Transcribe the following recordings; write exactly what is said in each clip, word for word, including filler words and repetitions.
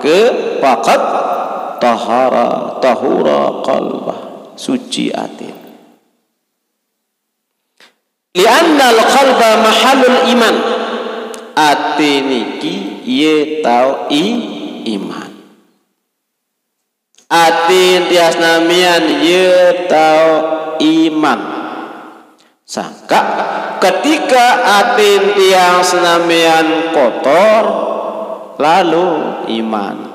Ke faqad tahara, tahura qalbah, suci atin. Li'annal qalba mahallul iman. Ati niki ye tau i iman. Ati tiang senamian ye tau iman. Sangka ketika ati tiang senamian kotor, lalu iman.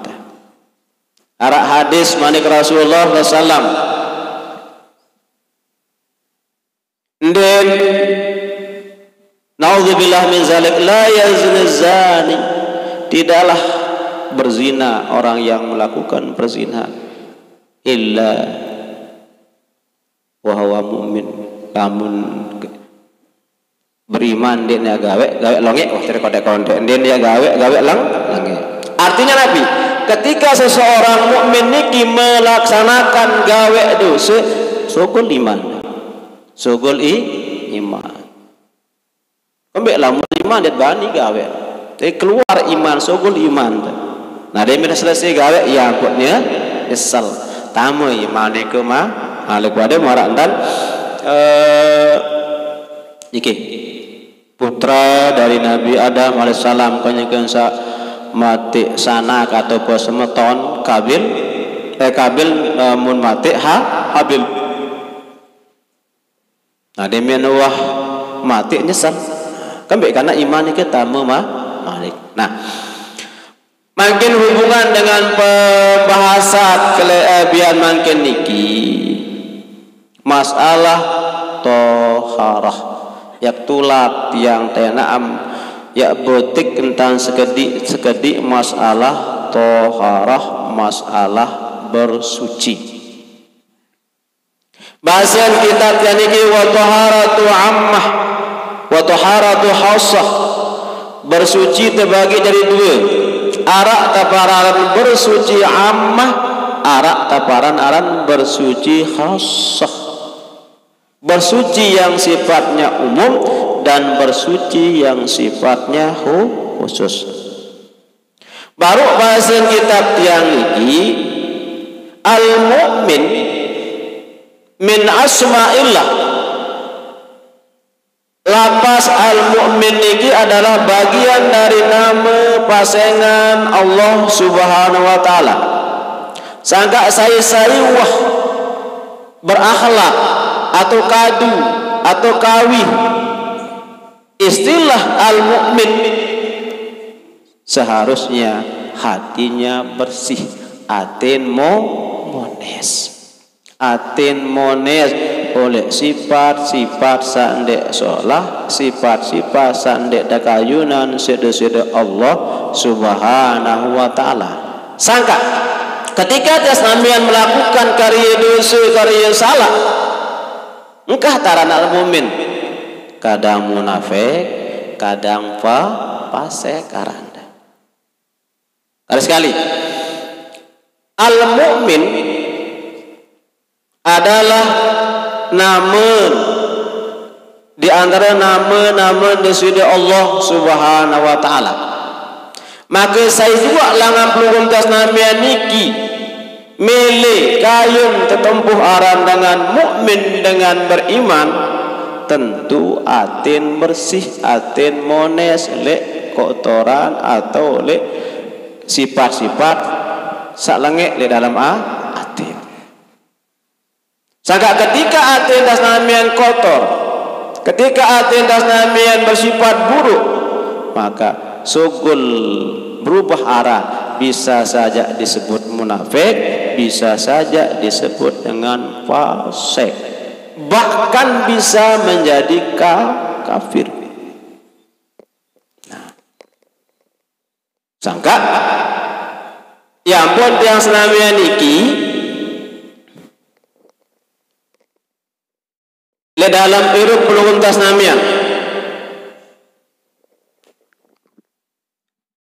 Arak hadis manik Rasulullah sallallahu alaihi wasallam. Ndin, naudzubillah min zalik, la yazni zani. Tidaklah berzina orang yang melakukan perzinahan. Illa wa huwa mu'min. Lamun beriman, ndin ya gawe, gawe longe, wah, cari kode-kode. Ndin ya gawe, gawe lang, longe. Artinya napi? Ketika seseorang mukmin niki melaksanakan gawe dosa, sugul iman. Sugul i, iman. Kembek lamun iman dia bani gawe. Jadi keluar iman, sugul iman. Nah, dia mina selesai gawe, ya ampun ya, nyesal. Tamu iman itu mah, alik pada muara entan. Eh, niki. Putra dari Nabi Adam alaihissalam, kanya sa mati sanak atau semeton Kabil, eh, Kabil, eh, mun mati ha, Habil. Nah, demian wah mati nyesal. Kembek karena iman kita mema-, malik. Nah, makin hubungan dengan pembahasan kelebihan makin niki. Masalah toharah. Yak tulak yang tenaam, yak betik entan sekedi-sekedi masalah toharah, masalah bersuci. Bahasan kitab yang niki wa taharatu ammah, wa taharatu khassah. Bersuci terbagi dari dua. Arak taparan bersuci ammah, arak taparan aran bersuci khassah. Bersuci yang sifatnya umum dan bersuci yang sifatnya hu-, khusus. Baru bahasan kitab tiang niki, al-mu'min min asma'illah. Lapas al-mu'min niki adalah bagian dari nama pasengan Allah Subhanahu wa Ta'ala. Sangka sai-sai wah berakhlak atau kadu atau kawih. Istilah al-mu'min seharusnya hatinya bersih, atin mo-, mones. Atin mones oleh sifat-sifat sandek solah, sifat-sifat sandek dakayunan sida-sida Allah Subhanahu wa Ta'ala. Sangka, ketika tiang senamian melakukan karya dosa, karya salah, engkah taran al-mu'min. Kadang munafik, kadang fa-, fasik aran. Ada sekali. Al-mu'min adalah nama di antara nama-nama di sisi Allah Subhanahu wa Ta'ala. Maka sai jua langan pelungguh tiang senamian niki milih kayun tetempuh aran dengan mukmin, dengan beriman, tentu atin bersih, atin mones lek kotoran atau lek sifat-sifat sak lengek lek dalam a-, atin. Sangka ketika atin tiang senamian kotor, ketika atin tiang senamian bersifat buruk, maka sugul berubah aran, bisa saja disebut munafik, bisa saja disebut dengan fasik, bahkan bisa menjadi ka-, kafir. Nah, sangka, ya ampun tiang senamian niki, le dalam irup pelungguh tiang senamian.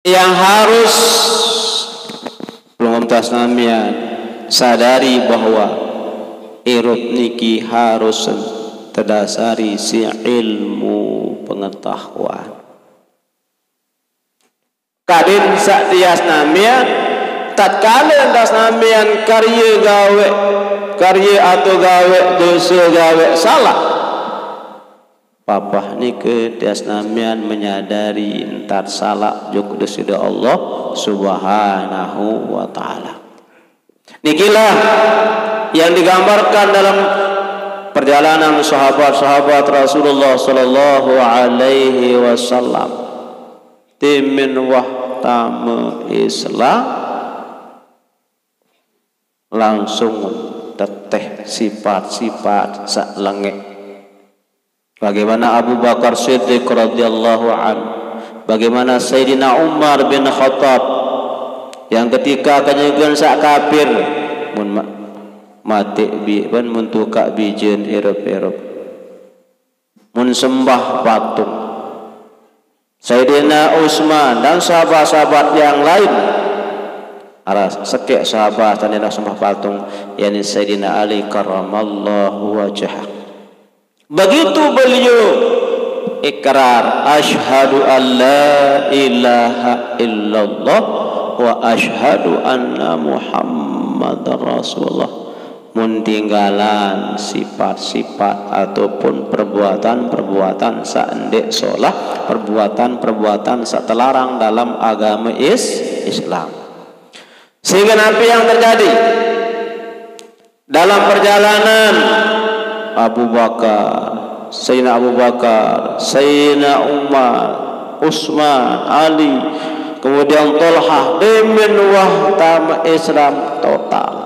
Yang harus pelungguh tiang senamian sadari bahwa irup niki harus terdasari si ilmu pengetahuan. Kadin sak tiang senamian Tatkala entas namian karya gawe, karya atau gawe, dosa gawe, salah. Papah nike tias namian menyadari entat salah juk Desida Allah Subhanahu wa Ta'ala. Nikilah yang digambarkan dalam perjalanan sahabat-sahabat Rasulullah sallallahu alaihi wasallam. Timin wah tama Islam, langsung teteh sifat-sifat sak lenge. Bagaimana Abu Bakar Siddiq radhiyallahu an, bagaimana Sayyidina Umar bin Khattab yang ketika kenyegan sak kafir, mun ma-, mati bi, ban mun tukak bijen erep-erep, mun sembah patung. Sayyidina Utsman dan sahabat-sahabat yang lain, ara sekek sahabat Sayyidina sembah patung, yakni Sayyidina Ali karramallahu wajhah. Begitu beliau ikrar, "Asyhadu an la ilaha illallah wa asyhadu anna Muhammadar Rasulullah." Mun tinggalan sifat-sifat ataupun perbuatan-perbuatan sak ndeq solah, perbuatan-perbuatan sak telarang dalam agama is-, Islam. Sehingga apa yang terjadi? Dalam perjalanan Abu Bakar, Sayyidina Abu Bakar, Sayyidina Umar, Utsman, Ali, kemudian Tolhah, demen wah tama Islam total.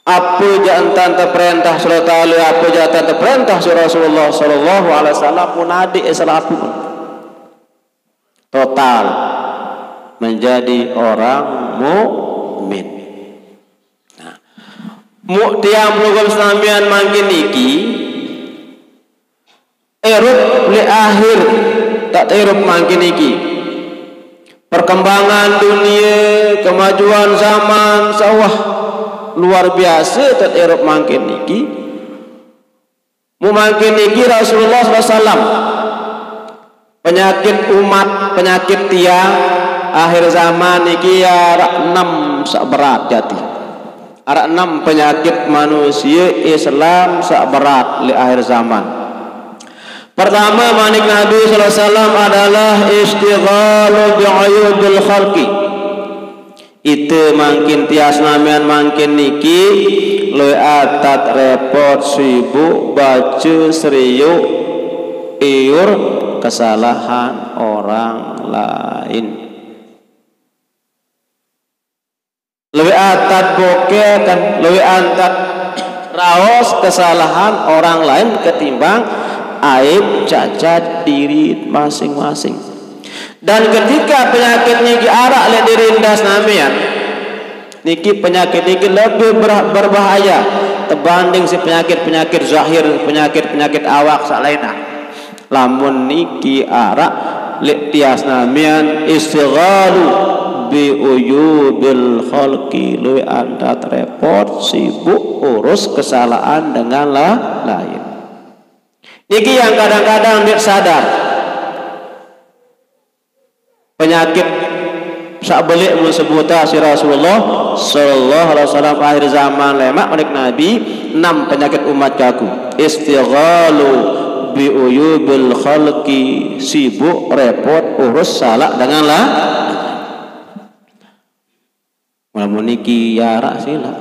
Apa jaq entan teperintah sallallahu alaihi, apa jaq entan teperintah si Rasulullah sallallahu alaihi wasallam, pun adik Islam pun total menjadi orang mukmin. Nah, mu-, tiang pelungguh senamian mangkin niki, erup leq akhir, tak erup mangkin niki. Perkembangan dunia, kemajuan zaman, sawah luar biasa tak erup mangkin niki. Mu mangkin niki Rasulullah sallallahu alaihi wasallam, penyakit umat, penyakit tiang akhir zaman niki araq enem saq berat jati. Araq enem penyakit manusia Islam saq berat leq akhir zaman. Pertama, manik Nabi sallallahu alaihi wasallam adalah istighalu bi uyubil khalqi. Ite mangkin tias namian mangkin niki lueq atat repot sibuk bace serioq iur kesalahan orang lain. Lueq atat bokeh kan, lueq atat raos kesalahan orang lain ketimbang aib cacat diri masing-masing. Dan ketika penyakit niki araq leq diri endah senamian, niki penyakit niki lebih ber-, berbahaya tebanding si penyakit-penyakit zahir, penyakit-penyakit awak saq lainah. Lamun niki araq leq tias namian istighalu bi uyubil khalqi, lueq atat repot sibuk urus kesalahan dengan la-, lain. Niki yang kadang-kadang ndeq sadar. Penyakit saq beleq mun sebuta si Rasulullah sallallahu alaihi wasallam akhir zaman lemaq manik Nabi, enam penyakit umat kaku. Istighalu bi uyubil khalqi, sibuk repot urus salaq dengan la-, lamun niki araq silaq.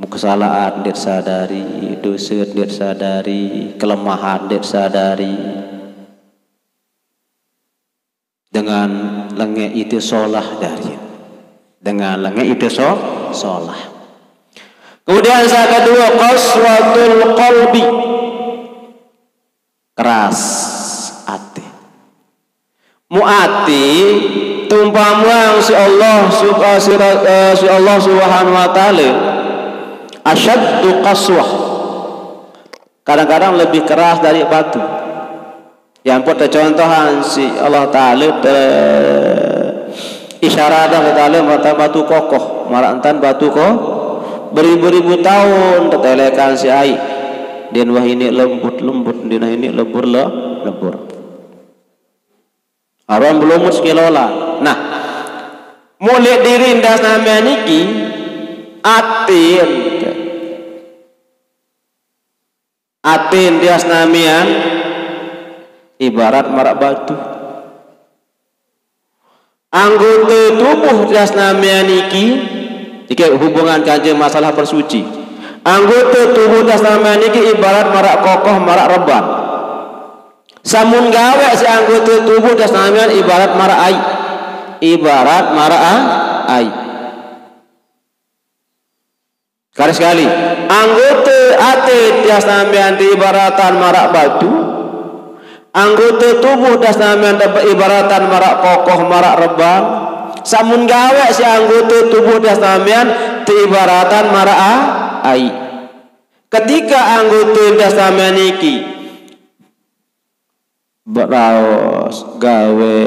Kesalahan ndeq sadari, dose ndeq sadari, kelemahan ndeq sadari. Dengan lenge ite solah dari. Dengan lenge ite so-, solah. Kemudian saq kedue, qaswatul qalbi. Keras ate. Mu ate teumpameang siq Allah sub-, eh, si ra-, eh, siq Allah Subhanahu wa Ta'ala asyaddu qaswah. Kadang-kadang lebih keras dari batu. Yang pun tecontohan siq Allah Ta'ala, te-, isyarat Allah Ta'ala mata batu kokoh, maraq entan batu ko-, beribu-ribu taun tetelekan siq aiq. Din wah iniq lembut-lembut, din wah iniq lebur le-, lebur. Aron belumut sekelola. Nah, mulai diri ndas sampean niki, atin. Atin tias sampean ibarat marak batu. Anggota tubuh tias sampean niki, iki hubungan kance masalah bersuci. Anggota tubuh tias sampean niki ibarat marak kokoh, marak reban. Samun gawe si anggota tubuh tias sampean ibarat marak ai. Ibarat marak a-, ai. Sekali-sekali, anggota ati tias sampean diibaratan marak batu, anggota tubuh tias sampean ibaratan marak kokoh, marak reban. Samun gawe si anggota tubuh tias sampean diibaratan marak a-, ai. Ketika anggota tias sampean niki beraos, gawe,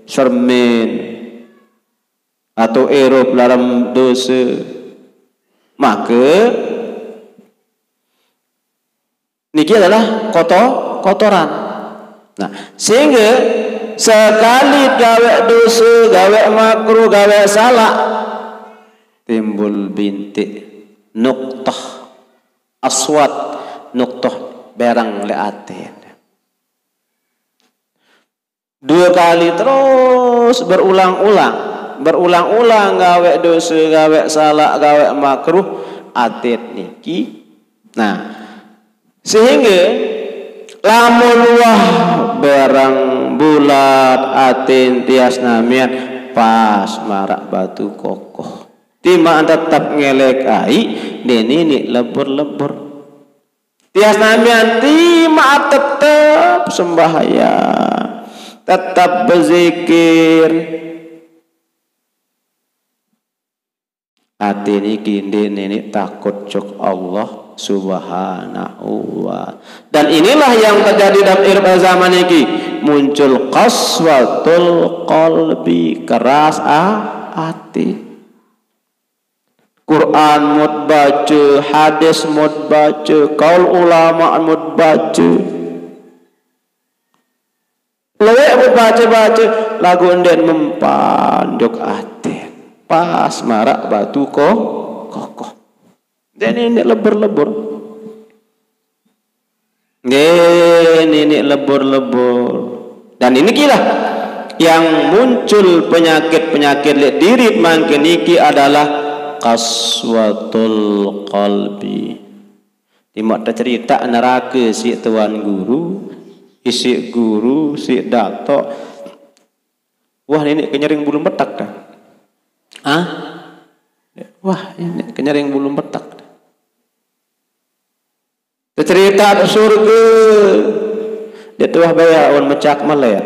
sermin, atau erup dalam dosa, maka niki adalah kotor, kotoran. Nah, sehingga sekali gawe dosa, gawe makruh, gawe salah, timbul bintik, nuktah aswad, nuktah berang le ati. Dua kali terus berulang-ulang, berulang-ulang gawe dosa, gawe salah, gawe makruh, atit niki. Nah, sehingga lamun wah berang bulat atin tias sampean pas marak batu kokoh. Timaan tetap ngelek ai, dene ni lebur-lebur. Tias sampean timaan tetap sembahyang, tetap berzikir. Ati niki ndeq neneq takut cok Allah Subhanahu wa. Dan inilah yang terjadi dalam hidup zaman niki. Muncul qaswatul qalbi, keras a-, ati. Quran mut bace, hadis mut bace, kaul ulama mut bace. Lueq mut bace-bace, laguq ndeq mempan jok aten. Pas maraq batu ko-, kokoh. Ndeq neneq lebur-lebur. Nggih, niniq lebur-lebur. Dan inikilah yang muncul penyakit-penyakit leq diriq mangkin niki adalah qaswatul qalbi. Timaq teceritaq nerake siq tuan guru, isiq guru, siq datoq. Wah, niniq kenyering bulu metak dah. Hah? Wah, niniq kenyering bulu metak dah. Tecerita surge. Dia tuah baya awan mecak melet.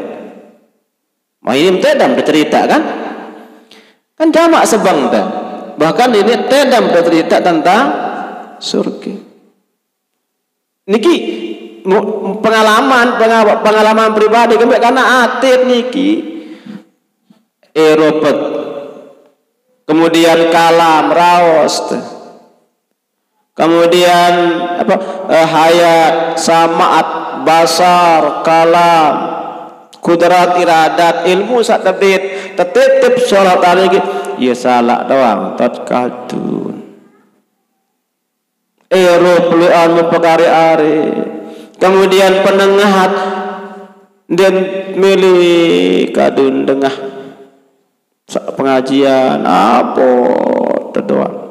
Wah, ini tedam tecerita kan? Kan jamak sebeng teh. Bahkan ini tedam tecerita tentang surge. Niki mu-, pengalaman, penga-, pengalaman pribadi kembali karena atit niki. Eropet. Kemudian kalam, raos teh. Kemudian apa, eh, hayat, samaat, basar, kalam, kudrat, iradat, ilmu saq tebit, tetitip sholat niki, ye salaq doang, tot kadun. Ero peluan mepekare-are. Kemudian penengat, den milih kadun dengah. Sa-, pengajian, apa, tedoang.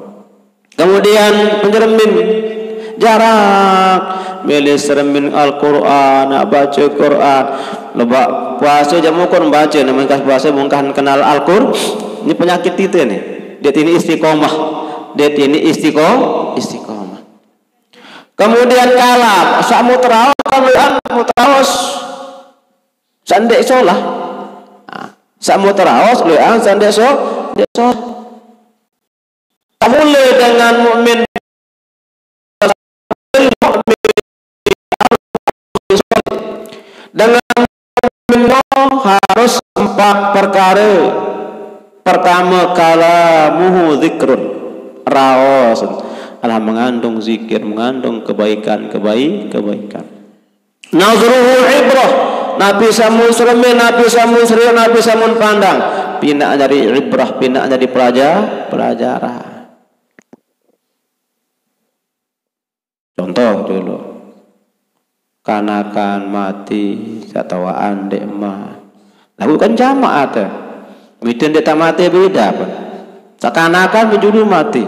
Kemudian penyeremin, jarang milih seremin Al-Quran, nak baca Quran. Lebak puasa jam ukur baca, namun kas puasa mungkah kenal Al-Quran. Ini penyakit kita nih. Dia ini istiqomah. Dia ini istiqom-, istiqomah. Kemudian kalam, saq mut raos, kan lueqan mut raos. Saq ndeq solah. Nah, saq mut raos, lueqan saq ndeq so-, ndeq solah. Mule dengan mukmin, dengan mukmin harus empat perkare. Pertame, kalamuhu dzikrun. Raos adalah mengandung zikir, mengandung kebaikan, kebaik-, kebaikan. Nazruhu ibrah, Napi samun seremin, napi samun seriuk, napi samun pandang. Pinak nyari ibrah, pinak nyari pelaja-, pelajaran. Contoh dulu. Kanakan mati, sato'an ndeq mat. Laguq kan jamaah te. Mite ndeq temate beda pun. Sekanakan bejulu mati.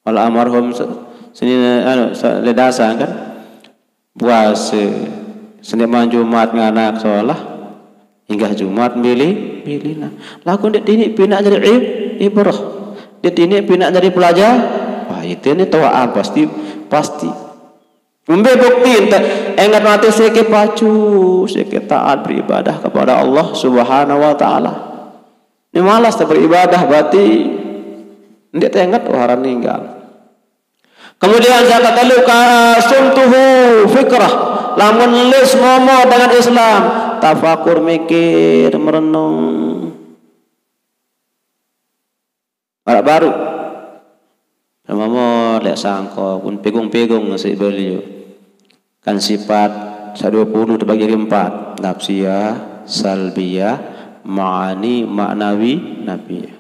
Kalau almarhum se-, senine, anu, se-, Ledasa kan, puase Senin Jumat nganak solah, inggah Jumat mili-, milina. Laguq ndeq tiniq pinak jari ib-, ibrah. Ndeq tiniq pinak jari pelajar. Wah, ite ni to'an pasti, pasti. Mbe bukti ente enget mate seke pacu, seke taat beribadah kepada Allah Subhanahu wa Ta'ala. Ni malas te beribadah, berarti ndeq teinget, wah, aran ninggal. Kemudian saq ketelu, ka sumtuhu fikrah, lamun lis momo dengan Islam, tafakur, mikir, merenung. Araq baruq. Seumpame leq sangko, pun pegong-pegong siq beliau. Kan sifat saq due pulu tebagi empat, nafsiyah, salbiyah, ma'ani, ma'nawi, nafiyah.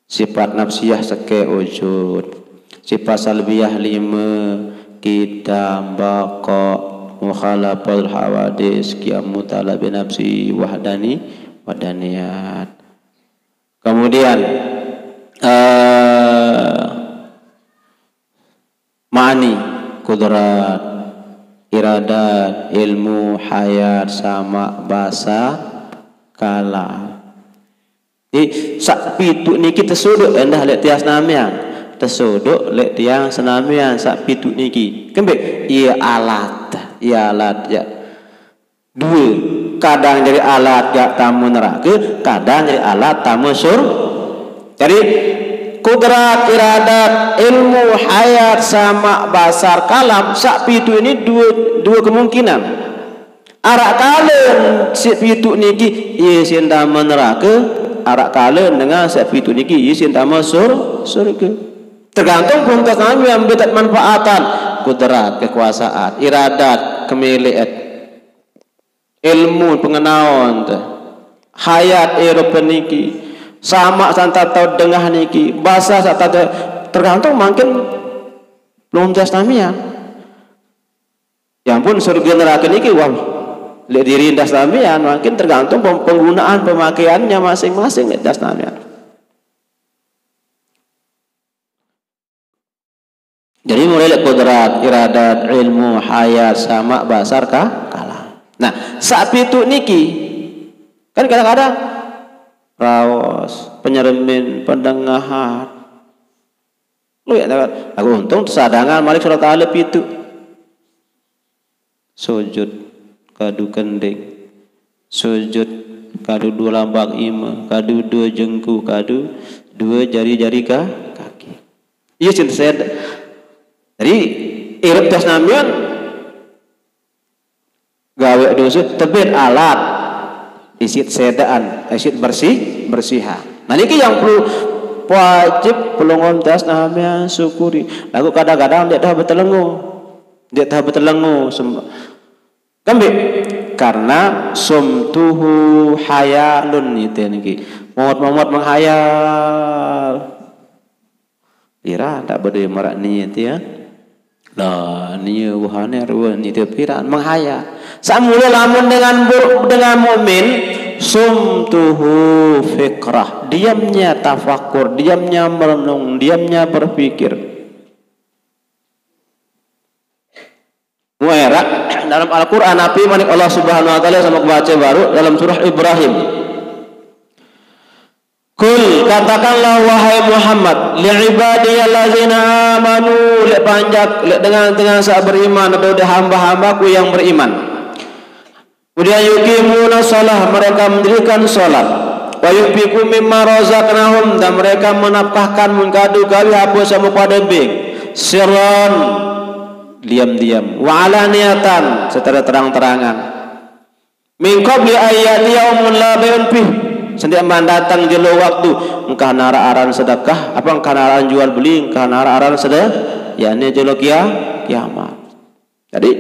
Sifat nafsiyah sekeq ujud. Sifat salbiyah lime, qidam, baqa, mukhalafatul hawadis, qiyam muta'ala bi nafsi, wahdani, wahdaniyat. Kemudian, eh, ma'ani, kudrat, iradat, ilmu, hayat, sama, basar, kalam. Jadi, saq pituq niki tesodoq endah leq tiang senamian. Tesodoq leq tiang senamian saq pituq niki. Kembeq? Ie alat, ie alat, ya. Due, kadang jari alat jaq tame nerake, kadang jari alat tame sur-, jari, kudrat, iradat, ilmu, hayat, sama, basar, kalam, saq pituq ini due, due kemungkinan. Araq kalen siq pituq niki ie siq tame nerake, araq kalen dengan siq pituq niki ie siq tame sur-, surge. Tergantung pun kesenamian mbe temanfaatan, kudrat, kekuasaan, iradat, kemeleqet. Ilmu pengenaon te, hayat irup niki, samaq saq tau dengah niki, basar saq tau, tergantung mangkin pelungguh senamian. Ya ampun, surge nerake niki, wah, leq diri endah senamian, mangkin tergantung pem-, penggunaan pemakaiannya masing-masing leq endah senamian. Jadi mulai leq kudrat, iradat, ilmu, hayat, sama, basar, ka-, kalam. Nah, saq pituq niki, kan kadang-kadang raos, penyeremin, pendengahan. Lu ya, aku untung tesadangan malik surat Al pituq. Sujud kadu kending, sujud kadu due lambak ime, kadu due jengku, kadu due jari-jari ka-, kaki. Iya, cinta saya. Jadi, irup tiang senamian gawe dose, tebet alat, isiq sedaan, isiq bersih, bersihan. Nah, niki yang perlu wajib pelungguh tiang senamian syukuri. Laguq kadang-kadang ndeq tau betelengo. Ndeq tau betelengo. Sem-, kembeq? Karena sumtuhu hayalun, ite niki. Momot-momot menghayal. Piran tak bedoe maraq nie, ya? Lah, nie wuhane rue nitip piran menghayal. Saq mule lamun dengan bu-, dengan mukmin, sumtuhu fikrah, diamnya tafakur, diamnya merenung, diamnya berpikir. Muera, dalam Al-Qur'an, napi manik Allah Subhanahu wa Ta'ala, sama kebaca baru dalam surah Ibrahim. Qul, katakanlah, wahai Muhammad, li ibadiyallazina amanu, leq panjak, leq dengan-dengan saq beriman, atau leq hamba-hambaku yang beriman. Kemudian, yuqimuna shalah, mereka mendirikan salat. Wa yunfiqu mimma razaqnahum, dan mereka menafkahkan, mengkadu gawih ape saq muq pade beng. Sirran, diam-diam. Wa alaniyatan, secara terang-terangan. Min qabli an ya'tiya yaumun la bai'un fih, sendeqman dateng jelo waktu, engkah naraq aran sedekah, apa engkah naraq aran jual beli, engkah naraq aran sede-, yakni jelo kia-, kiamat. Jadi,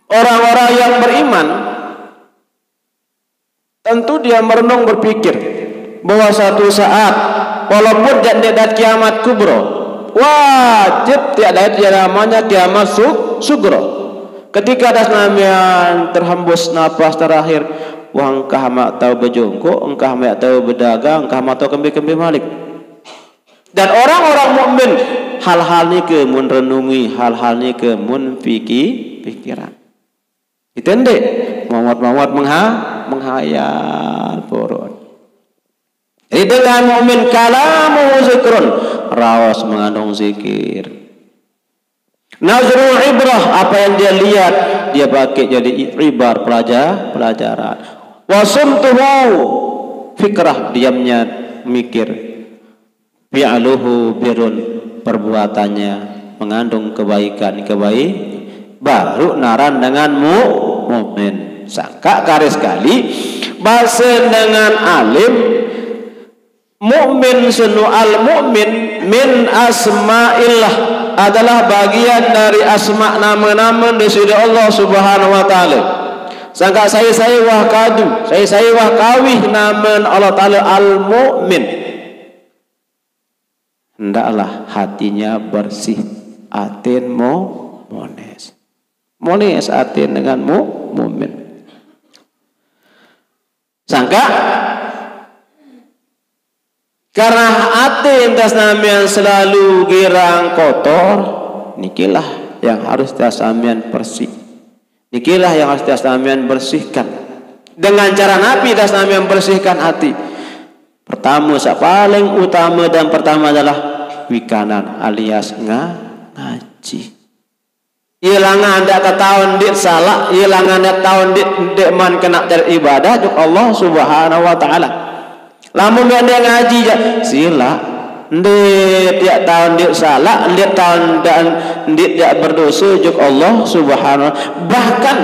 Orang-orang yang beriman, tentu dia merenung, berpikir bahwa satu saat, walaupun ndeq dat kiamat kubro, wajib tiaq dait yang namanya kiamat su-, sugro. Ketika das namian terhembus napas terakhir, wah, engkah maq tao bejongkok, engkah maq tao bedagang, engkah maq tao kembe-kembe malik. Dan orang-orang mukmin hal-hal nike mun renungi, hal-hal nike mun piki-, pikiran. Ite ndeq mawat-mawat mengha-, menghayal purun. Jadi dengan mukmin kalamuhu zikrun, raos mengandung zikir. Nazru ibrah, apa yang dia lihat, dia pakai jadi i-, ibar, pelaja-, pelajaran. Wasumtuhu fikrah, diamnya mikir. Fi'luhu birrun, perbuatannya mengandung kebaikan, kebaik, baru naran dengan mu-, mukmin. Sangkaq karis kali, base dengan alim, mukmin senu al-mukmin min asma'illah, adalah bagian dari asma, nama-nama Deside Allah Subhanahu wa Ta'ala. Sangkaq sai-sai wah kadu, sai-sai wah kawih namen Allah Ta'ala al-mukmin. Hendaklah hatinya bersih, atin mo-, mones. Mones atin dengan mu-, mukmin. Sangkaq, karena atin das namian selalu girang kotor, nikilah yang harus das namian bersih. Nikilah yang harus das namian bersihkan. Dengan cara napi das namian bersihkan ati? Pertama, saq paling utama dan pertama adalah wikanan alias nga-, ngaji. Ie langan ndeq ketaon ndeq salaq, ie langan ndeq taon ndeq, ndeq man kenaq jari ibadah juk Allah Subhanahu wa Ta'ala. Lamun ndeq ngaji jaq, silaq. Ndeq tiaq taon ndeq salaq, ndeq taon dan ndeq jaq berdose juk Allah Subhanahu. Bahkan,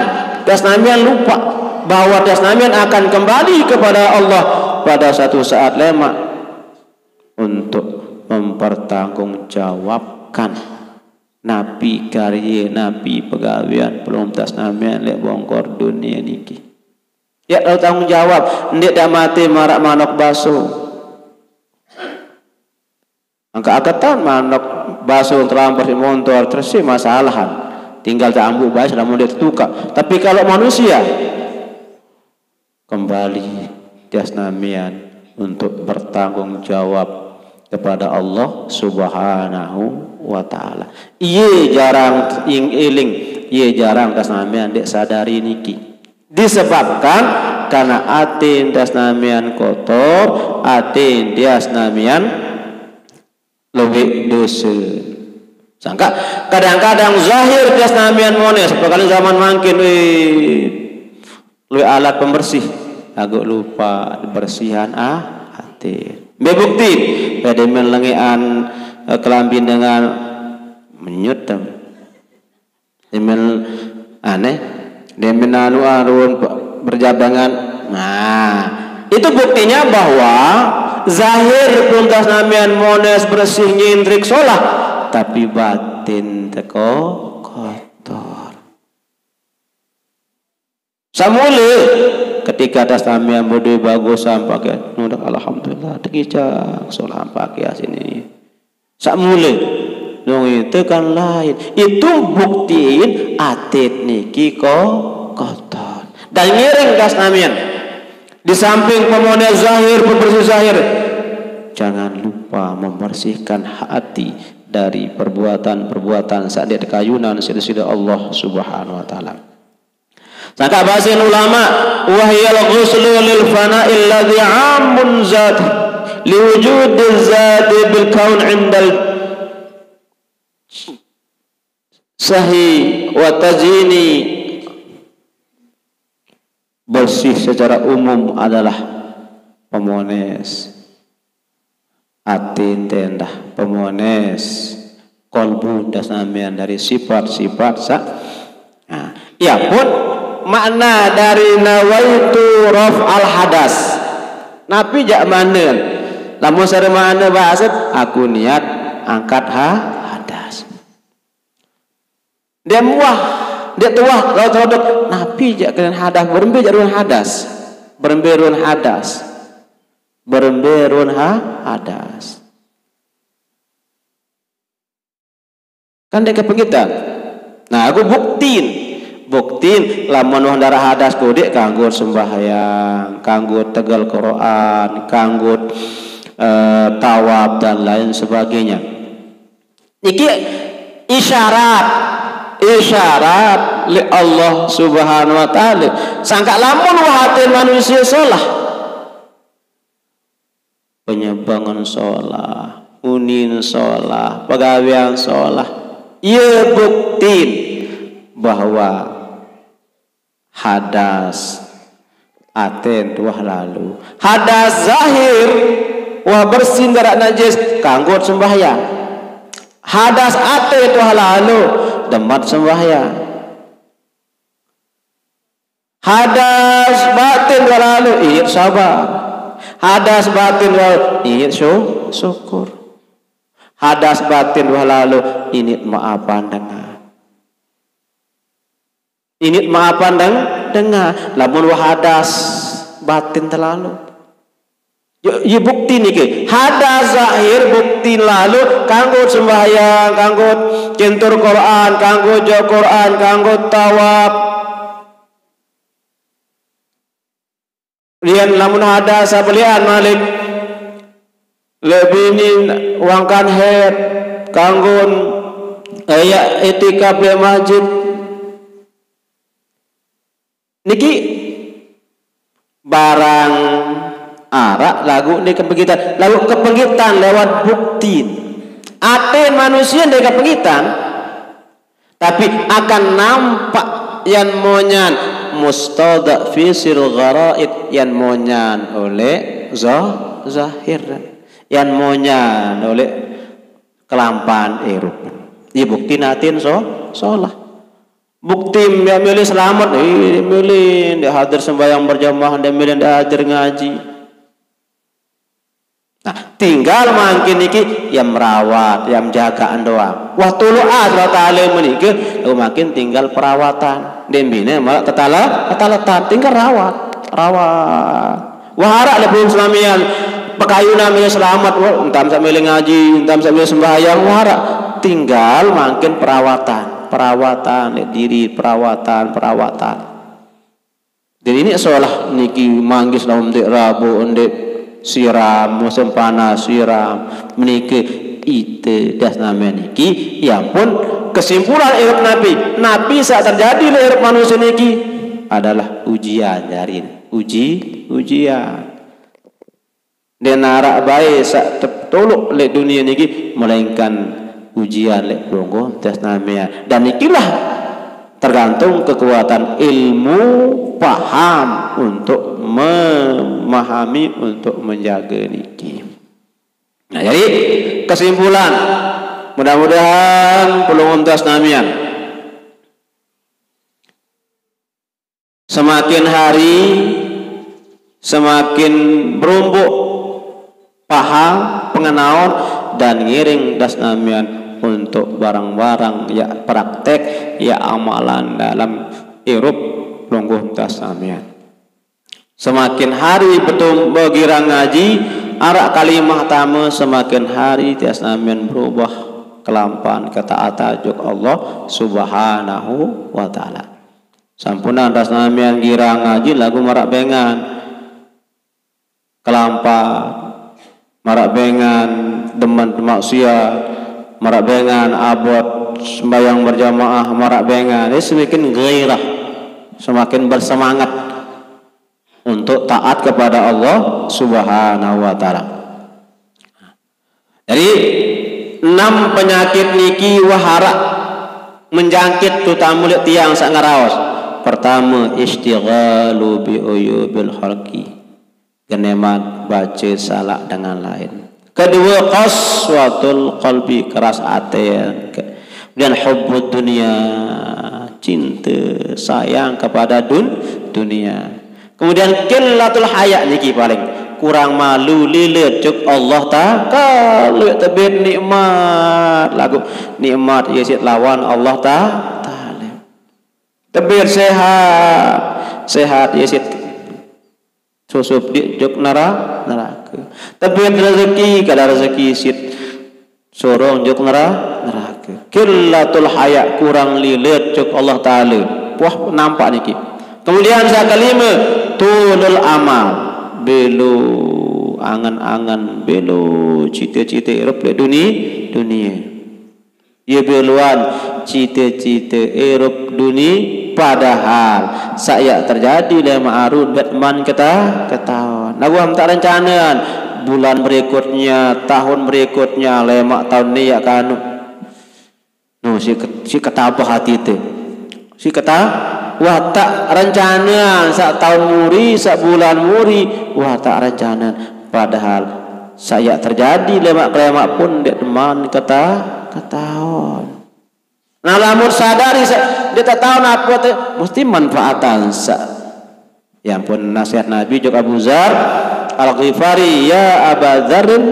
das namian lupaq bahwa das namian akan kembali kepada Allah pada satu saat lemaq untuk mempertanggungjawabkan napi karye, napi pegawean pelungguh das namian leq bongkor dunie niki. Yaq tanggung jawab, ndeq daq mate maraq manok baso. Angkaq aketan manok baso terampar siq montor, terus sih masalahan. Tinggal teambuq bae lamun ndeq tetukaq. Tapi kalau manusia, kembali das namian untuk bertanggung jawab kepada Allah Subhanahu wa Ta'ala. Ie jarang ing-, iling, ie jarang das namian ndeq sadari niki. Disebabkan karena atin das namian kotor, atin das namian lueq dose. Sangkaq kadang-kadang zahir das namian mones, apalagi zaman mangkin, wih, lueq alat pembersih, laguq lupaq bersihan, ah, atin. Mbe bukti? Pade men lengeqan, eh, kelambin dengan menyut tem. Demen aneh, demen anu arun pe-, berjabangan. Nah, itu buktinya bahwa zahir pelungguh das namian mones bersih nyintrik solah, tapi batin teko kotor. Saq mule, ketika das namian bedoe bagusan pakean, nuduq alhamdulillah, tekicang solah pakean sini. Saq mule, nong ite kan lain. Itu buktiin atit niki ko-, kotor. Dan ngiring das namian. Di samping pemoneq zahir, pembersih zahir, jangan lupa membersihkan hati dari perbuatan-perbuatan saq ndeq tekayunan siq Deside Allah Subhanahu wa Ta'ala. Sangkaq basen ulama, "Wa hiyal ghuslu lil fana'il ladzi 'amun zat, li wujudiz zati bil kaun 'indal sahi wa tazyini." Bersih secara umum adalah pemones. Atin te endah pemones, kolbu das namian dari sifat-sifat sa-, nah, ia pun makna dari nawaitu raf'al hadas. Napi jaq makna? Lamun sare makna bahasa, aku niat angkat ha-, hadas. Dia muah Dek tuah, lalu terodok. Napi jak kalian hadas? Berembe jak run hadas? Berembe run hadas. Berembe run ha-, hadas. Kan dek kepengitan. Nah, aku buktin. Buktin, lamun wah ndak hadas ku dek kanggo sembahyang, kanggo tegel Quran, kanggo, eh, tawaf dan lain sebagainya. Niki isyarat, isyarat li Allah Subhanahu wa Ta'ala. Sangka lamun wah aten manusia solah, penyebangan solah, unin solah, pegawean solah, ia buktin bahwa hadas aten tuah lalu. Hadas zahir, wah bersin darak najis, kanggo sembahyang. Hadas aten tuah lalu, demat sembahyang. Hadas batin tuah lalu, ingat sabar. Hadas batin tuah lalu, ingat su-, syukur. Hadas batin tuah lalu, ingat maafan dengar. Ingat maafan deng-, dengar. Lamun wah hadas batin tuah lalu. Yo, yo bukti niki. Hadas zahir bukti lalu kanggo sembahyang, kanggo cintur Quran, kanggo jo Quran, kanggo tawaf. Rian lamun hadas sabelian malik, lebih ni wangkan head, kanggo, eh, ya, itikaf di masjid. Niki barang arak lagu ni kepengitan, lagu kepengitan lewat bukti. Aten manusia ni kepengitan, tapi akan nampak yan monyan mustadha fi siril gharaid, yan monyan oleh zah-, zahir, yan monyan oleh kelampan irup. Iya bukti natin so, solah. Bukti dia milih selamat, iya milih dia hadir sembahyang berjamaah, dia milih dia hadir ngaji. Nah, tinggal mangkin niki yang merawat, yang menjagaan doang. Wah, tuluh ah, surat alim meniki, lalu mangkin tinggal perawatan. Dembine malah tetala, tetaletan, tinggal rawat, rawat. Wah, arak lebih selamian, pekayunan milih selamat, wah, entam sambil ngaji, entam sambil sembahyang, wah, arak. Tinggal mangkin perawatan, perawatan, diri, perawatan, perawatan. Jadi ini solah niki manggis lawan dek rabu, dek siram, musim panas siram, meniki ite das nama niki. Ya pun kesimpulan irup napi, napi sak terjadi le irup manusia niki adalah ujian dari uji, ujian. Dia narak bae sak tep-, tolok lek dunia niki, melainkan ujian lek pelungguh tes namanya. Dan ikilah tergantung kekuatan ilmu paham untuk memahami, untuk menjaga niki. Nah, jadi kesimpulan, mudah-mudahan pelungguh tes namian semakin hari semakin berumbuk paham, pengenalan, dan ngiring das namian untuk barang-barang ya praktek, ya amalan dalam irup pelungguh das namian. Semakin hari betum begirang ngaji, arak kalimah tama semakin hari tias namian berubah kelampan ketaatan juk Allah Subhanahu wa Ta'ala. Sampunan das namian girang ngaji lagu marak bengan. Kelampa, marak bengan, demen maksiat, marak bengan, abot sembahyang berjamaah, marak bengan. Ini semakin gairah, semakin bersemangat untuk taat kepada Allah Subhanahu wa Ta'ala. Jadi, enam penyakit niki wah arak menjangkit terutama lek tiang sak ngeraos. Pertama, istighalu bi uyubil khalqi. Genemat baca salah dengan lain. Kedua, qaswatul qalbi, keras ate. Kemudian hubbud dunia, cinta, sayang kepada dun-, dunia. Kemudian qillatul haya niki paling kurang malu, lilet juk Allah ta-, kalau tebet nikmat lagu nikmat yesit lawan Allah ta-, Ta'ala. Tebet sehat, sehat ye sit susup dik jok nera-, neraka. Tebet rezeki, kada rezeki sit surung jok nera-, neraka. Qillatul haya, kurang lilet jok Allah Ta'ala. Wah, nampak niki. Kemudian yang kelima, tulul amal. Belo angan-angan, belo cita-cita irup lek duni-, dunia. Ye beloan cita-cita irup duni, padahal saq yaq terjadi lemaq arun bet man keta-, ketaon. Nah, wah, tak rencanaan bulan berikutnya, tahun berikutnya, lemaq taun ni yaq kanu. No, si ke-, si ketabah ati te. Si keta-, wah, tak rencanaan saq taun muri, saq bulan muri, wah, tak rencanaan. Padahal saq yaq terjadi lemaq-kelemaq pun ndeq man keta-, ketaon. Nah, lamun sadari sa-, ndeq tetaon ape te, mesti manfaatan sa-, ya ampun, nasihat Nabi jok Abu Dzar Al-Ghifari, "Ya Aba Dzarrin,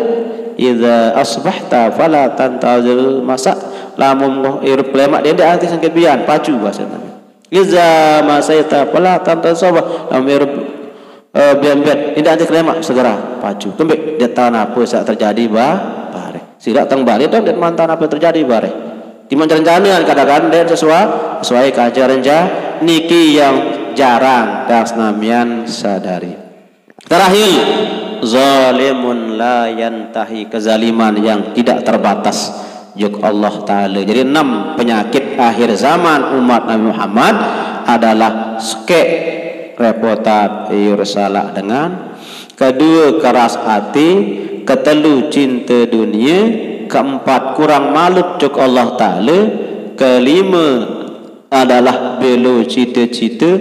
idza asbahta fala tantazir masa." Lamun irup kelemaq, ndeq anti sangke bian, pacu, bahasa Nabi. "Idza amsaita fala tantazir sabah." Lamun irup, eh, bian-bian, ndeq anti kelemaq, segera pacu. Kembeq, ndeq taon ape saq terjadi ba-, bareh. Silaq teng bale dong, ndeq mantan ape terjadi bareh. Timaq rencanaan, kadang-kadang ndeq sesuai, sesuai kance renca-, niki yang jarang das namian sadari. Terakhir, zalimun la yantahi, kezaliman yang tidak terbatas. Juk Allah Ta'ala. Jadi, enam penyakit akhir zaman umat Nabi Muhammad adalah sekeq, repotan, iur salaq dengan, kedue, keras ati, ketelu, cinte dunie, keempat, kurang malut juk Allah Ta'ala, kelime, adalah belo cite-cite,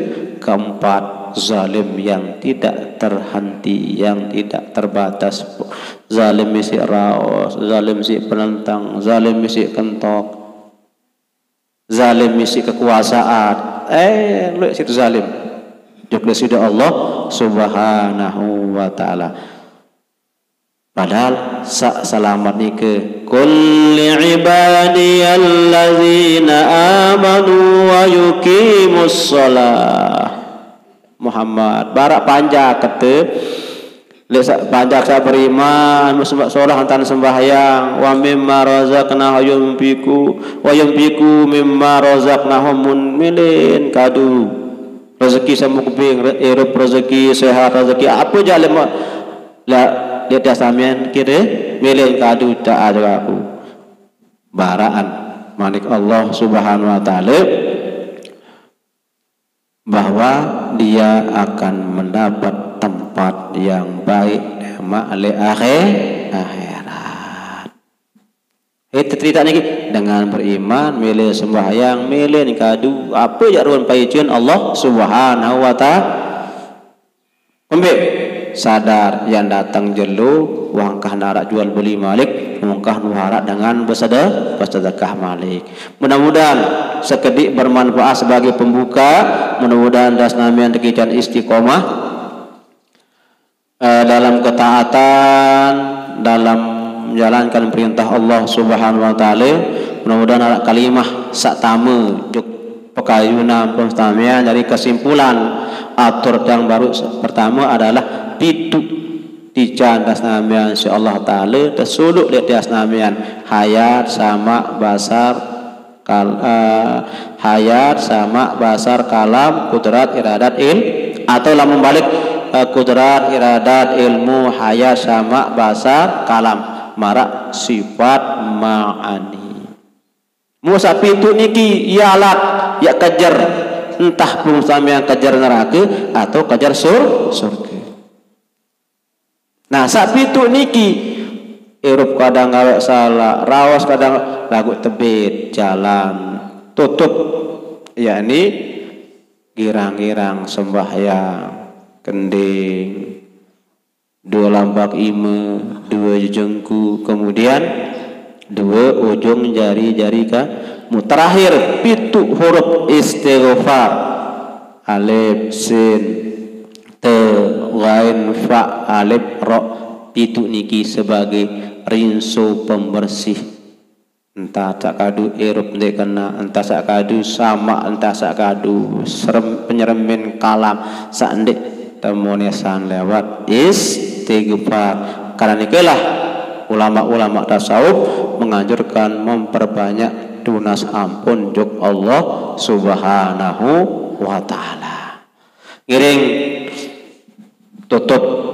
keempat, zalim yang tidak terhenti, yang tidak terbatas. Zalim isiq raos, zalim isiq penentang, zalim isiq kentok, zalim isiq kekuasaan. Eh, lueq siq zalim. Juk leq side Allah Subhanahu wa Ta'ala. Padahal saq selamet nike, "Qul li ibadiyalladzina amanu wa yuqimus shalah." Muhammad, baraq panjak kete, leq saq panjak saq beriman, musembah solah entan sembahyang, "Wa mimma razaqnahum yunfiqu, wa yunfiqu mimma razaqnahum," mun milen kadu rezeki saq mukebing, re-, irup rezeki, sehat rezeki, ape jaq leq ma-, La, leq tiang samian kire, mele kadu taat jok aku. Baraqan manik Allah Subhanahu wa Ta'ala bahwa dia akan mendapat tempat yang baik maq leq akhir-, akhirat. Ite cerita niki, dengan beriman, mele sembahyang, mele kadu, ape jaq ruen paicen Allah Subhanahu wa Ta'ala. Kembeq sadar yang dateng jelo, wah engkah naraq jual beli malik, wah engkah nuharaq dengan besede-, besedekah malik. Mudah-mudahan sekediq bermanfaat sebagai pembuka, mudah-mudahan das namian tekican istiqomah eh, dalam ketaatan, dalam menjalankan perintah Allah Subhanahu wa Ta'ala. Mudah-mudahan araq kalimah saq tame juk pekayunan penstamian. Dari kesimpulan atur yang baru se-, pertama adalah pituq tican das namian, insyaallah Ta'ala, tesuluq leq tiang senamian, hayat, sama, basar, kal-, eh, hayat, sama, basar, kalam, kudrat, iradat, il-, atau lamun balik, eh, kudrat, iradat, ilmu, hayat, sama, basar, kalam. Maraq sifat ma'ani. Mun saq pituq niki ialah yaq kejer, entah pelungguh samian kejer nerake atau kejer sur-, surge. Nah, saq pituq niki, irup kadang ngaweq salaq, raos kadang, laguq tebit, jalan, tutup, yakni girang-girang sembahyang, kending, due lampaq ime, due jejengku, kemudian due ujung jari-jari ka-, mu-, terakhir, pituq huruf istighfar. Alif, sin, te, ghain, fa, alif, ro. Pituq niki sebagai rinso pembersih. Entah sak kadu irup ndeq kena, entah sak kadu samaq, entah sak kadu serem-, penyeremin kalam, saq ndeq temonesan lewat istighfar. Karena nikelah ulama-ulama tasawuf menganjurkan memperbanyak tunas ampun juk Allah Subhanahu wa Ta'ala. Ngiring tutup.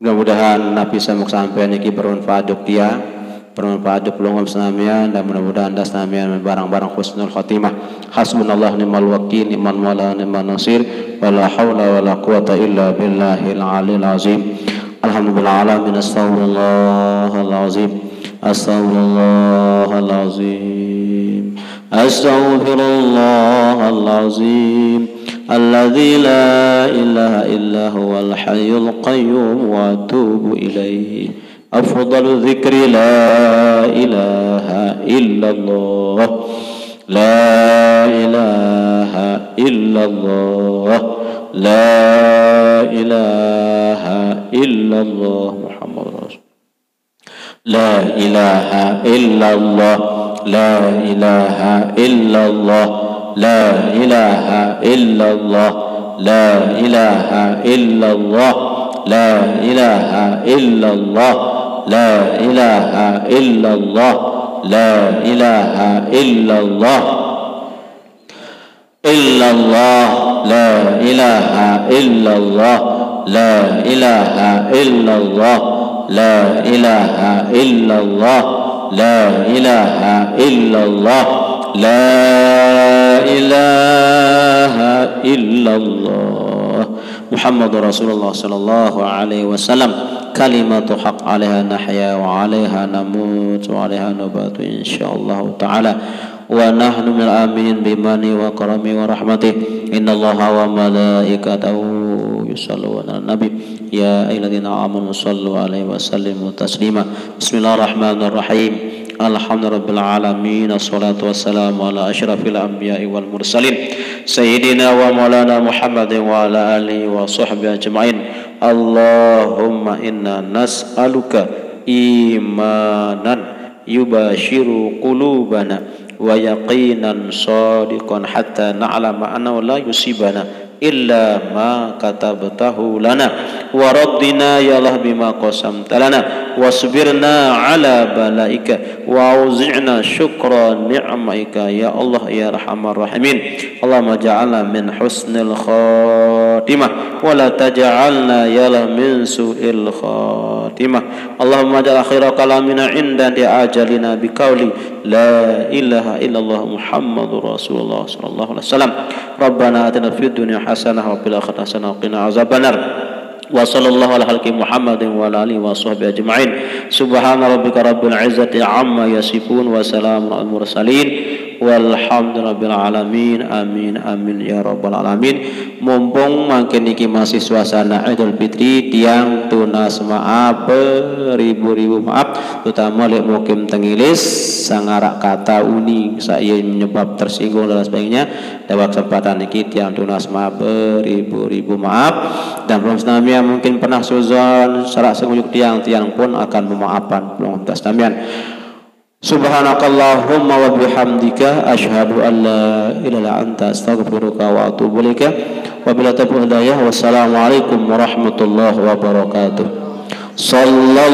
Mudah-mudahan napi saq sampaian niki bermanfaat juk tiang, bermanfaat juk pelungguh senamian, dan mudah-mudahan dah senamian bareng-bareng husnul khotimah. Hasbunallah ni'mal wakil, ni'mal maula, ni'mal nasir, wala haula wala quwata illa billahil aliyil azim. Alhamdulillah alamin, astaghfirullahalazim. Astaghfirullahalazim. Astaghfirullahalazim. Alladzi la ilaha illa huwal hayyul qayyum wa atubu ilaih. Afdalu dzikri la ilaha illallah. La ilaha illallah. La ilaha illallah. Muhammadur Rasul. La ilaha illallah. La ilaha illallah. La ilaha illallah. La ilaha illallah. La ilaha illallah. La ilaha illallah. La ilaha illallah. Illallah, la ilaha illallah, la ilaha illallah, la ilaha illallah, la ilaha illallah, la ilaha illallah. Muhammadur Rasulullah sallallahu alaihi wasallam. Kalimatu haq alaiha nahya wa alaiha namut wa alaiha nubatu insyaallah ta'ala. Wa nahnu minal aminin bimani wa karami wa rahmatih. Innallaha wa malaikatahu yusalluna ala nabi. Ya ayyuhalladzina amanu sallu alaihi wa sallimu taslima. Bismillahirrahmanirrahim. Alhamdulillahirabbil alamin. Wassalatu wassalamu ala asyrafil anbiya'i wal mursalin. Sayyidina wa maulana Muhammadin wa ala alihi wa sahbihi ajma'in. Allahumma inna nas'aluka imanan yubashiru qulubana wa yaqinan shadiqan hatta na'lama annahu la yusibana illa ma katabtahu lana wa radina ya Allah bima qasamta lana wasbirna ala balaika wa auzi'na syukra ni'maika ya Allah ya arhamar rahimin. Allahumma ja'alna min husnil khatimah wa la taj'alna ya Allah min su'il khatimah. Allahumma ja'al akhira kalamina inda ajalina biqauli la ilaha illallah Muhammadur Rasulullah sallallahu alaihi wasallam. Rabbana atina fid dunya hasanah wa fil akhirati hasanah wa qina azabannar. Wa sallallahu ala halki Muhammadin wa ala alihi wa sahbihi ajma'in. Subhana rabbika rabbil izzati amma yasifun wa salamun alal mursalin. Walhamdulillahirabbil alamin. Amin, amin, ya rabbal alamin. Mumpung mangkin niki masih suasana Idul Fitri, tiang tunas maaf beribu-ribu maaf, terutama leq mukim tengilis, saq araq kata uni, saq ie menyebab tersinggung dan lain sebagainya. Lewat kesempatan niki, tiang tunas maaf beribu-ribu maaf. Dan pelungguh senamian mungkin pernah suzon, saraq sengujung tiang, tiang pun akan memaafkan pelungguh senamian. Subhanakallahumma wa bihamdika, asyhadu an la ilaha illa anta, astaghfiruka wa atubu ilaika. Wabillahi taufiq wal hidayah. Wassalamualaikum warahmatullahi wabarakatuh. Sallallahu